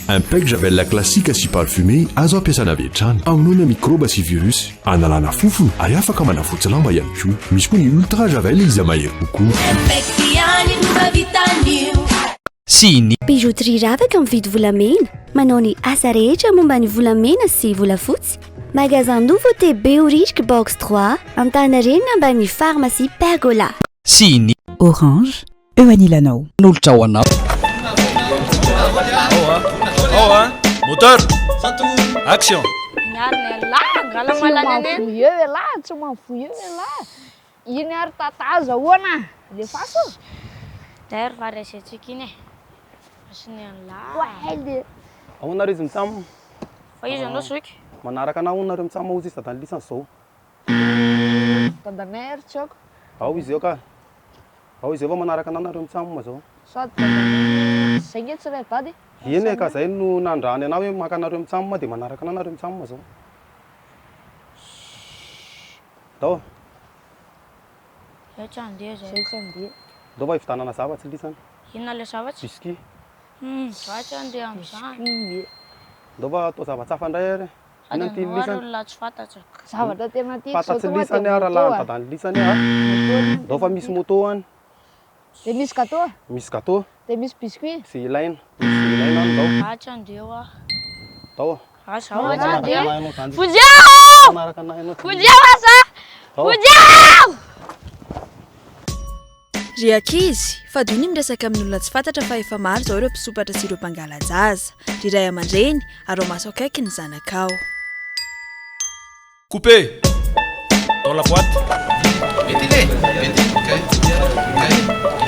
Impec Javel classique sy parfumé azo ampiasana avy hatrany. Amonoana mikrôba sy virus, analana fofona ary afaka manafotsy lamba ihany koa. Misy koa ny Ultra Javel izay mahery kokoa. Impec ihany no mahavita an'io. Sy ny. Bijouterie Ravaka mividy volamena, manao ny asa rehetra momba ny volamena sy volafotsy. Magasin Nouveauté Behoririka Box 3, Antaninarenina ambany Pharmacie Pergola. Sy ny. Orange, eo anilanao. Nolotra ho anao. Ao a! Moteur! Action! Miarina elah, angala Tsy malala anie. mahavoa eo elah, tsy mahavoa eo elah. Iny ary tata azahoana, alefaso. D'ailleurs va raisintsika iny e. Asiny an'lah. Oay. Ahoana nareo izy mitsam? Fa iza anao zoky? Manaraka anah hono nareo mitsam hozy izy dadan'i lisany zao. Dadanay ary tsy aoko. Ao izy eo ka. Ao izy eo fa manaraka anah nareo mitsam zao. Sady dadanay zay nge tsy ray dada e. Eny e ka zay no nandrany anah hoe maka anareo mitsam de manaraka anah nareo mitsam zao. Ndao. Zay tsy handeha zay. Zay tsy handeha. Ndao fa hividanana zavatsy lisany. Inona le zavatsy? Biscuit. Hum, za tsy handeha amizany. Ndao fa atao zava-tsafa indray ary. Sady Inona no tian'i anao ary lisany? olona tsy fantatro. Zavatra tena tiako zao Fantats'i tonga lisany dia aho moto rahalahin'i a. dadan'i lisany aho. Moto anie no Ndao fa tena misy tiako. moto any. Dia misy gâteau? Misy gâteau. Dia misy biscuit? Izay ilaina. Misy izay ilaina any ndao. Za tsy handeha hoa. Ndao. Ah, za Ndao hoa tsy manaraka handeha. anah ianao zany. Vonjeo! Manaraka anah ianao. Vonjeo aza! Ndao. Vonjeo! Ry ankizy, fadio ny miresaka amin'olona tsy fantatra fa efa maro izao ireo mpisompatra sy ireo mpangala-jaza. Ry ray aman-dreny, araho maso akaiky ny zanakao. Coupé! Dans la boîte. Mety iny e! Mety iny, ok. Ok.